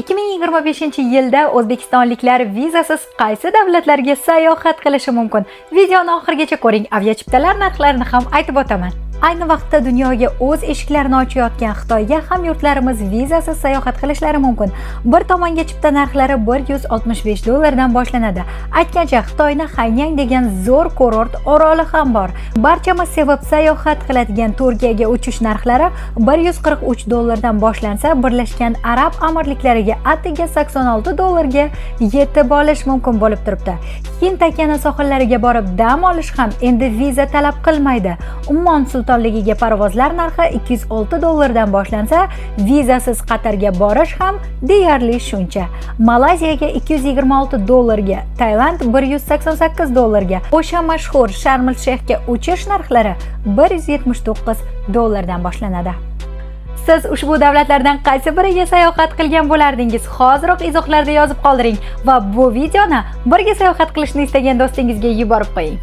2025-yilda o'zbekistonliklar vizasiz qaysi davlatlarga sayohat qilishi mumkin? Videoni oxirigacha ko'ring, aviachiptalar narxlarini ham aytib o'taman. Ayni vaqtda dunyoga o'z eshiklarini ochayotgan Xitoyga hamyurtlarimiz vizasiz sayohat qilishlari mumkin. Bir tomonga chipta narxlari 165 dollardan boshlanadi. Aytgancha, Xitoyni Haynan degan zo'r kurort oroli ham bor. Barchamiz sevib sayohat qiladigan Turkiyaga uchish narxlari 143 dollardan boshlansa, Birlashgan Arab Amirliklariga atigi 86 dollarga yetib olish mumkin bo'lib turibdi. Hind okeani sohillariga borib dam olish ham endi viza talab qilmaydi. Ummon sultonligiga parvozlar narxi 206 dollardan boshlansa, vizasiz Qatarga borish ham deyarli shuncha. Malayziyaga 226 dollarga, Tailand 188 dollarga, o'sha mashhur Sharm el Sheyxga uchish narxlari 179 dollardan boshlanadi. Siz ushbu davlatlardan qaysi biriga sayohat qilgan bo'lardingiz? Hoziroq izohlarda yozib qoldiring va bu videoni birga sayohat qilishni istagan do'stingizga yuborib qo'ying.